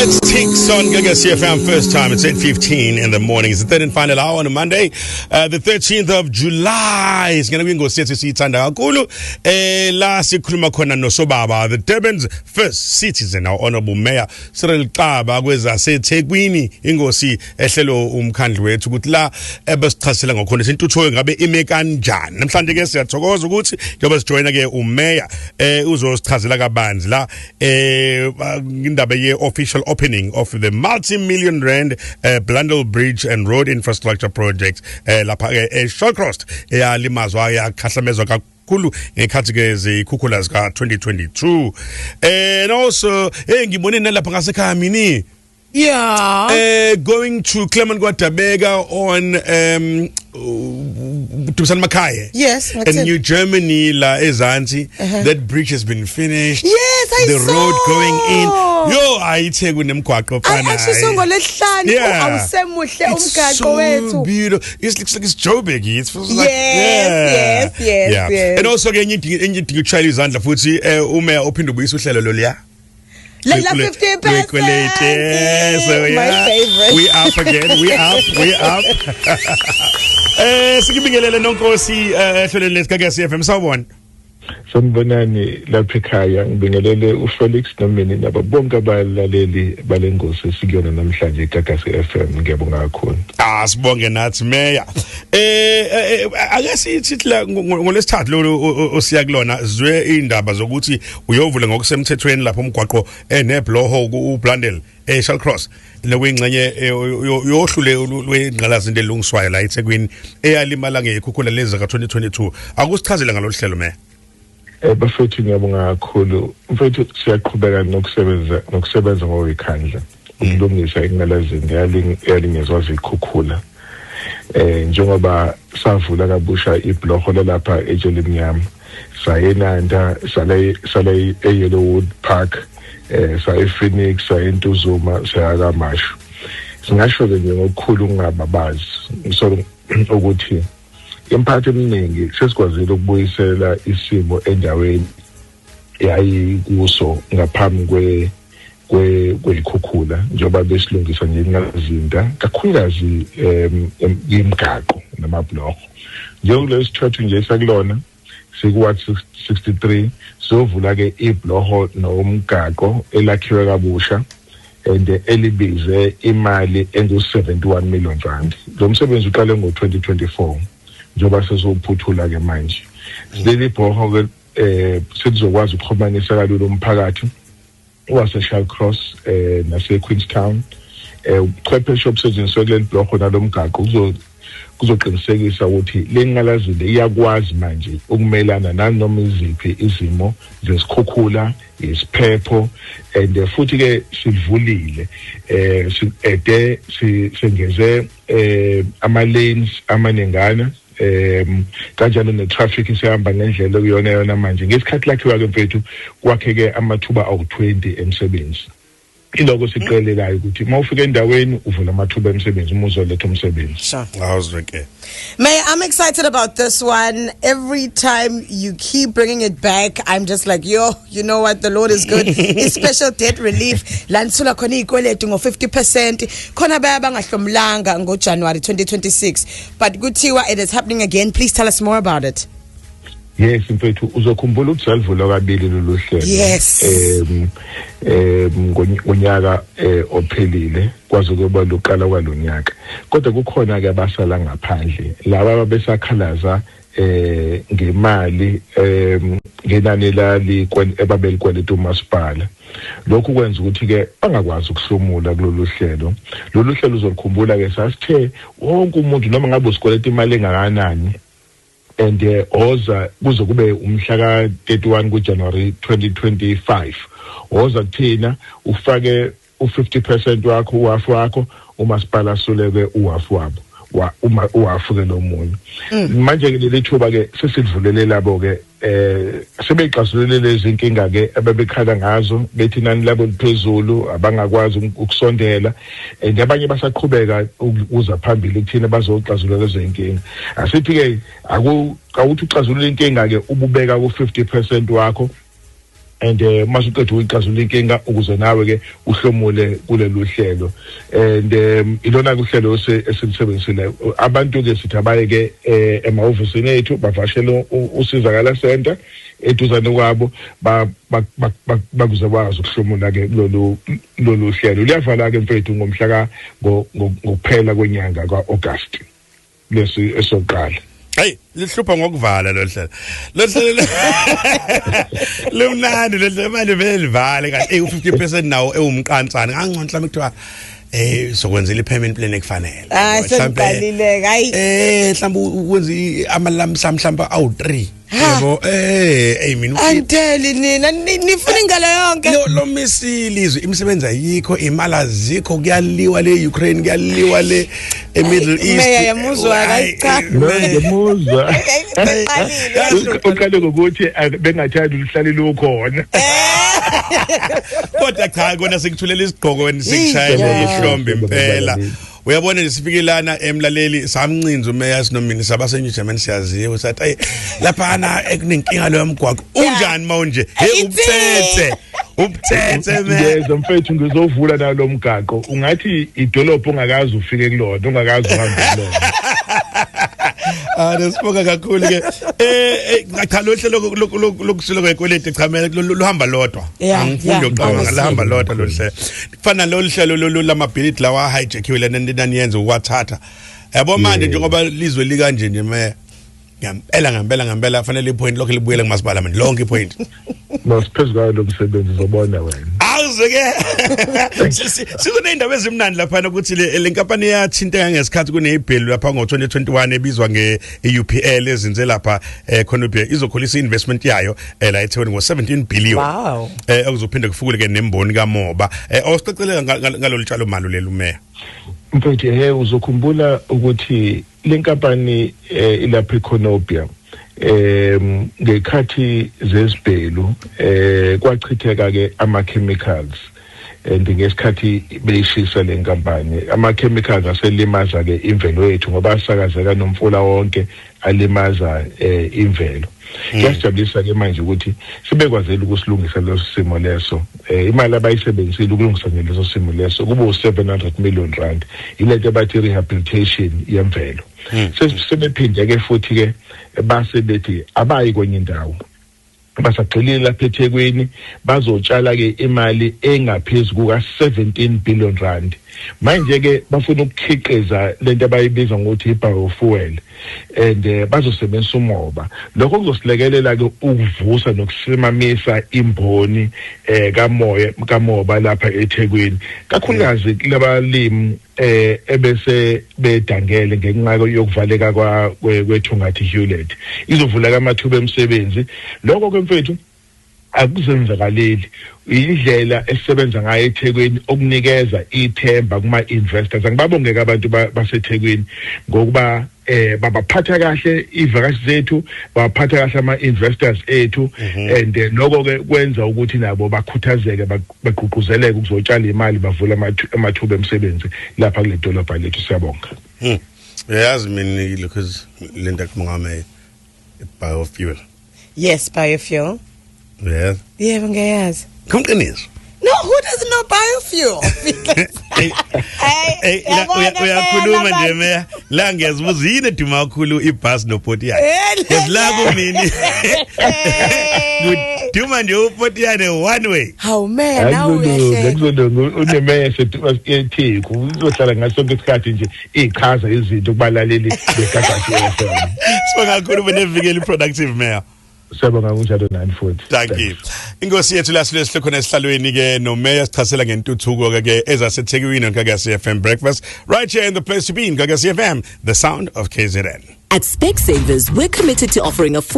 It's Tix on Gagasi FM first time. It's 8:15 in the morning. It's the third and final hour on a Monday, the 13th of July. Singena kwingosi yethu esiyithanda kakhulu. La sikhuluma khona nosobaba, the Durban's first citizen, our honorable mayor Cyril Xaba kwezaseThekwini, ingosi ehlelo umkhandlu wethu ukuthi la ebesichasela ngokhona intuthuko ngabe ime kanjani. Namhlanje ke siyathokoza ukuthi njengoba sijoyina ke umayor uzosichazela kabanzi la indaba ye official opening of the multi-million rand Blundell Bridge and Road Infrastructure Project lapha eShallcross eyalimazwa yakhahlamezwa kakhulu ngekhathi ke zikhukhula zika 2022. And also ngibone nalapha ngasekhaya mini. Yeah. Going to Clement KwaDabeka on Dumisani Makhaye. Yes, in New Germany la ezansi, that bridge has been finished. Yes, I the saw. Road going in. Yo, ayitheku nemgwaqo I fana. actually saw ngolesihlanu awusemuhle umgaqo wethu. So beautiful. It looks like it's Joburg. It feels like Yes, yes, yes, yes. And also ke enye idinga ukushayela izandla futhi umeya ophinde ubuyisa uhlelo loluya. La 50%. Yeah, so yeah. My favorite. We up again. We up. We up. Sikibingelele nonkosi ehlelweni lesigagasi FM sawubona. Sanibonani lapha ekhaya, ngibingelele uFelix nomini nabo bonke abalaleli balengosi esikuyona namhlanje eGagasi FM. Ngiyabonga kakhulu. Sibonge nathi mayor. Ake sithi la ngolesithathu lo osiya kulona zwe indaba zokuthi uyovula ngokusemthethweni lapha umgwaqo enebloho uBlundell eShallcross lokuyingxenye yohlule lwengqalasizinda elungiswayo la eThekwini eyalimala ngekhukhula lezi ka 2022. Akusichazele ngalolu hlelo mayor. Bafethu ngiyabonga kakhulu. Mfethu siyaqhubeka nokusebenza ngokuyikhandla ukulungisa ingqalasizinda eyalinyazwa zikhukhula. Njengoba savula kabusha ibhloho lapha eTshelimnyama, sayenanda sale eYellowwood Park, saye Phoenix, saye Ntuzuma, saya KwaMashu. Singasho ke nje ngokukhulu ungababazi ngisho ukuthi impatho eminingi sesikwazile ukubuyisela isimo endaweni yayikuso ngaphambi kwekhukhula, njengoba besilungisa nje ingqalasizinda kakhulukazi imigaqo namabhloko. Njengokulesithathu nje sakulona siku-ward 63 siyovula ke ibhloho nomgaqo elakhiwe kabusha and elibize imali engu-71 million rand. Lo msebenzi uqale ngo-2024 njengoba sesophuthula ke manje. Leli bhoho ke sizokwazi ukuxhumanisa kalula umphakathi wase-Shallcross nase-Queenstown. Ubuchwepheshe obusetshenziswe kuleli bhloho nalomgaqo kuzoqinisekisa ukuthi le ngqalasizinda iyakwazi manje ukumelana nanoma iziphi izimo zesikhukhula, isiphepho, and futhi ke sivulile ede sengeze ama lanes amaningana, kanjalo ne-traffic isihamba ngendlela okuyona yona manje. Ngesikhathi lakhiwa ke mfethu kwakheke amathuba awu-20 emsebenzi. Iloko siqelelayo ukuthi uma ufika endaweni uvula amathuba emsebenzi uma uzoletha umsebenzi. Sure. Awuzweke. May, I'm excited about this one. Every time you keep bringing it back, I'm just like, yo, you know what? The Lord is good. It's special debt relief. Lansula khona izikweletu ngo 50%. Khona baya bangahlomlanga ngo January 2026. But kuthiwa it is happening again. Please tell us more about it. Yes, mfethu uzokhumbula ukuthi salivula kabili lolu hlelo. Yes. Ngonyaka ophelile kwaze kuba luqala kwalonyaka. Kodwa kukhona ke abasala ngaphandle laba ababesakhalaza ngemali ngenani lali ebabelikweleta umasipala. Lokhu kwenza ukuthi ke bangakwazi ukuhlomula kulolu hlelo. Lolu hlelo uzokhumbula ke sasithe wonke umuntu noma ngabe usikweleta imali engakanani and oza kuze kube umhla ka-31 kuJanuary 2025 oza kuthina ufake u-50% wakho uhafu wakho, umasipala suleke uhafu wabo uma uhafu ke lomunye. Manje ke leli thuba ke sesidlulele labo ke sebexazulule lezi inkinga ke ababekhala ngazo bethi nani labo liphezulu abangakwazi ukusondela, and abanye basaqhubeka ukuza phambili kuthina bazoxazulula lezo inkinga. Asithi ke awuthi uxazulula inkinga ke ububeka ku 50% wakho And masuqeda ukuyixazulula inkinga ukuze nawe ke uhlomule kulolu hlelo, and ilona kuhlelo esilisebenzisile. Abantu ke sithi abaye ke emahhovisini ethu, bavakashele uSizakala Center eduzane kwabo, bakuze bakwazi ukuhlomula ke kulolu hlelo. Liyavala ke, mfethu, ngomhla ka ngokuphela kwenyanga kaAugust lesi esoqala. Hey, lihlupha ngokuvala lo hlelo. Lo hlelo lumnandi, lo hlelo manje vele livale kanti u50% nawo ewumqansana. Ngangcono mhlawumbe kuthiwa sokwenzela i-payment plan ekufanele. Ah, seniqalile, hayi. Mhlawumbe ukwenza ama lump sum mhlawumbe awu3. Yebo, mina Angitheli nina, nifuna ingalo yonke. Lo misilizwe, imisebenzi ayikho, imali azikho, kuyaliwa le Ukraine, kuyaliwa le eMiddle East. Meya, yamuzwa, Hayi, cha. No, ngiyamuzwa. Qalile. Uqale ngokuthi bengathandi uhlale lukhona. Kodwa cha, kona sikuthulela isigqoko wena, sikushayele ihlombe impela. Uyabona nje, sifike lana emlaleli, samncinza umeya sinomini sabasenyu German, siyaziwa, sathi ayi laphana ekunenkinga lo yomgwaqo unjani mawunje, hey, ubuthethe ubuthethe me. Ngiyezwa, mfethu, ngizovula nalo mgaqo, ungathi idolobha ongakazi ufike kulona, ungakazi uhambe kulona. Ah, nesibonga kakhulu ke. Cha, lo hlelo lokusula kwekweleti, cha, mina luhamba lodwa. Angifundi ukuqamba, luhamba lodwa lo hlelo. Kufana lolu hlelo lolu lamabhilidi lawa hijackiwe lena naniyenza ukwathatha. Yabo manje, njengoba lizwe likanje nje, me ngempela ngempela ngempela fanele ipoint lokho libuyele kumasipala manje, lonke ipoint. Masiphezulu kwayo lo msebenzi, uzobona wena. Awuze ke sizoneyindaba ezimnandi laphana ukuthi le nkampani yathinteka ngesikhathi kuneyibhelu lapha ngo-2021 ebizwa nge-UPL ezinze lapha Cornubia, izokhulisa i-investment yayo la eThekwini ngo-17 billion. Okuzophinde kufukule ke nemboni kamoba. Awusicocele ngalolu tshalo mali lelu, meya. Mfethu, he, uzokhumbula ukuthi le nkampani ilapha eCornubia, ngekhathi zesibhelu kwachitheka ke ama chemicals, and ngesikhathi beyishisa le nkampani, ama chemicals aselimaza ke imvelo yethu ngoba asakazeka nomfula wonke, alimaza imvelo. Kuyasijabulisa ke manje ukuthi sebekwazile ukusilungisa leso simo leso. Imali abayisebenzisile ukulungisa nje leso simo leso kube u700 million rand, ilento abathi rehabilitation yemvelo. Sebephinde ke futhi ke base bethi abayi kwenye indawo, basagxilile lapha eThekwini, bazotshala ke imali engaphezulu kuka 17 billion rand. Manje ke bafuna ukukhiqiza lento abayibiza ngokuthi i-biofuel, and bazosebenzisa umoba. Lokho kuzosilekelela ke ukuvusa nokusimamisa imboni kamoya kamoba lapha eThekwini, kakhulukazi kulabalimi ebese bedangele ngenxa yokuvaleka kwa kweThongathi Hewlett. Izovula amathuba emisebenzi. Lokho ke, mfethu, akuzenzakaleli, indlela esisebenza ngayo eThekwini okunikeza ithemba kuma investors. Angibabongeka abantu baseThekwini ngokuba babaphatha kahle ivakashi zethu, babaphatha kahle ama investors ethu, and lokho ke kwenza ukuthi nabo bakhuthazeke, bagqugquzeleke ukuzotshala imali, bavula amathuba emisebenzi lapha kule dolobha lethu. Siyabonga. Uyazi mina, because lento kumngame biofuel. Yes, biofuel. Yes. Yebo, ngiyayazi. Kumqiniso. No, who doesn't know biofuel? Hey, uyakhuluma nje, meya. La ngiyazibuza yini eduma kakhulu, ibhasi nopotiyane. Because la kumini kuduma nje upotiyane one way. Hawu meya, nawe uyahleka. Akuzolunga, unemeya eTheku, uzohlala ngaso sonke isikhathi nje ichaza izinto kubalaleli beGagasi FM. Sibonga kakhulu, beneviki productive, meya. Siyabonga, kunjalo nani futhi. Thank you. Inkosi yethu la sihle khona esihlalweni ke nomeya, sichasela ngentuthuko ke ezaseThekwini Gagasi FM Breakfast, right here in the place to be in Gagasi FM, the sound of KZN. At Specsavers, we're committed to offering a full